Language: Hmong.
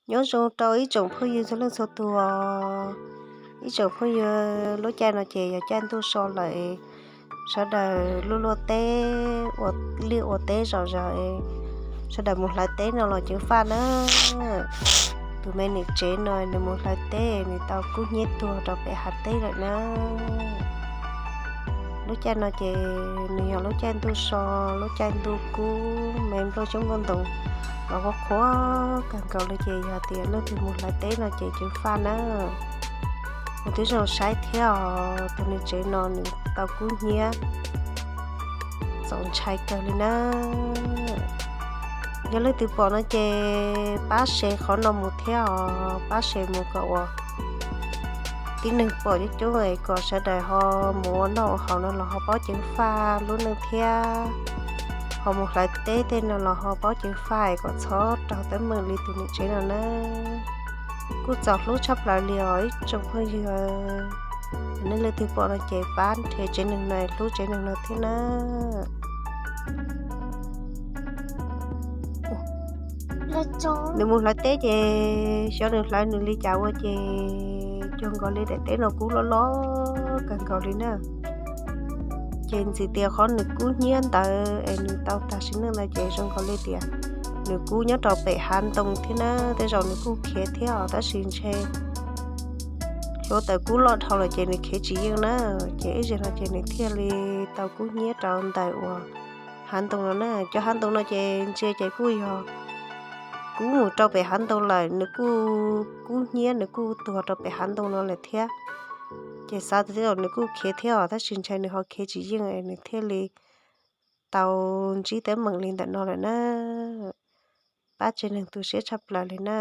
Nyob zoo rau ib tsoom phooj ywg txhua leej txhua tus. Ib tsoom phooj ywg, lub caij no ces yog caij ntuj so lawm, sawv daws luaj luaj teb, ua liaj ua teb zom zaws, sawv daws mus hlawv teb no los ceev faj na. Tus me niam tsev no nws mus hlawv teb nws tau kub hnyiab tuag rau pem hav teb lawm na. Lub caij no ces nws yog lub caij ntuj so, lub caij ntuj kub, me nplooj xyoob nplooj ntoos los qhuav qhuav kawg nkaus li ces yog tias leej twg mus hlawv teb no ces ceev faj na. Kuv twb zoo saib thiab os, tus niam tsev no nws tau kub hnyiab txaus ntshai kawg li na. Yog leej twg pom no ces pab share qhov no mus thiab os, pab share mus kom uas tib neeg pom coob coob es kom sawv daws ho mus ua noj ua haus no los ho paub ceev faj lub neej thiab, ho mus hlawv teb tej no los ho paub ceev faj es kom txhob raug teeb meem li tus niam tsev no na. Kuj txaus hlub tshaj plaws li os ib tsoom phooj ywg. Nej leej twg pom no ces pab nrhiav tsev neeg no, hlub tsev neeg no thiab na. Nws mus hlawv teb ces xyov nws hlawv nws li cas ua ces cuag nkaus li daim teb no kub loj loj kawg nkaus li na. Ces ntxim tias qhov nws kub hnyiab ntawd es nws tau tag sim neej ntawd ces zoo nkaus li tias nws kub nyob rau pem hav ntoo thiab na, tej zaum nws kuj khiav thiab os tab sis ntshe hluav taws kub loj dhau lawm ces nws khiav tsis yeej na. Ces ib zaug no ces nws thiaj li tau kub hnyiab rau ntawm uas hav ntoo no na. Cov hav ntoo no ces ntsia ces kuj yog kub mus rau pem hav ntoo lawm, nws kuj kub hnyiab nws kuj tuag rau pem hav ntoo no lawm thiab. Ces xav tias tej zaum nws kuj khiav thiab os tab sis ntshe nws ho khiav tsis yeej es nws thiaj li tau ntsib teeb meem li ntawm no lawm na. Pab tsev neeg tu siab tshaj plaws li na.